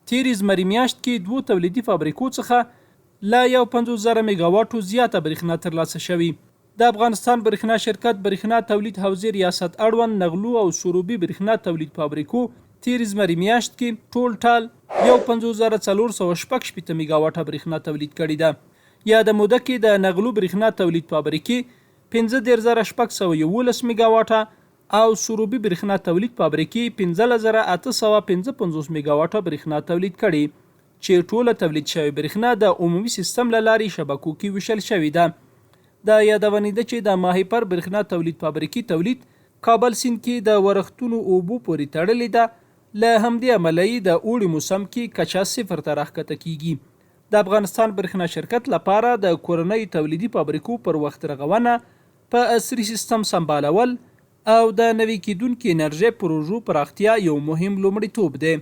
تېرې زمري میاشت کې دوو تولیدي فابریکو څخه له 51 زره میګاواټو زیاته برښنا ترلاسه شوې. د افغانستان برښنا شرکت برښنا تولید حوزې ریاست اړوند نغلو او سروبي برښنا تولید فابریکو تېرې زمري میاشت کې ټول ټال 51,466 میګاواټه برښنا تولید کړې ده. یاده موده کې د نغلو برښنا تولید فابریکې 35,611 میګاواټه او سروبي برښنا تولید فابریکې 15,855 میګاواټه برښنا تولید کړې چې ټوله تولید شوې برښنا د عمومي سیستم له لارې شبکو کې ویشل شوې ده. د یادونې ده چې د ماهیپر برښنا تولید فابریکې تولید کابل سیند کې د ورښتونو اوبو پورې تړلې ده، له همدې امله یې د اوړي موسم کې کچه صفر ته راښکته کیږي. د افغانستان برښنا شرکت لپاره د کورنیو تولیدي فابریکو پر وخت رغونه، په عصري سیستم سمبالول او د نوې کېدونکې انرژۍ پروژو پراختیا یو مهم لومړیتوب دی.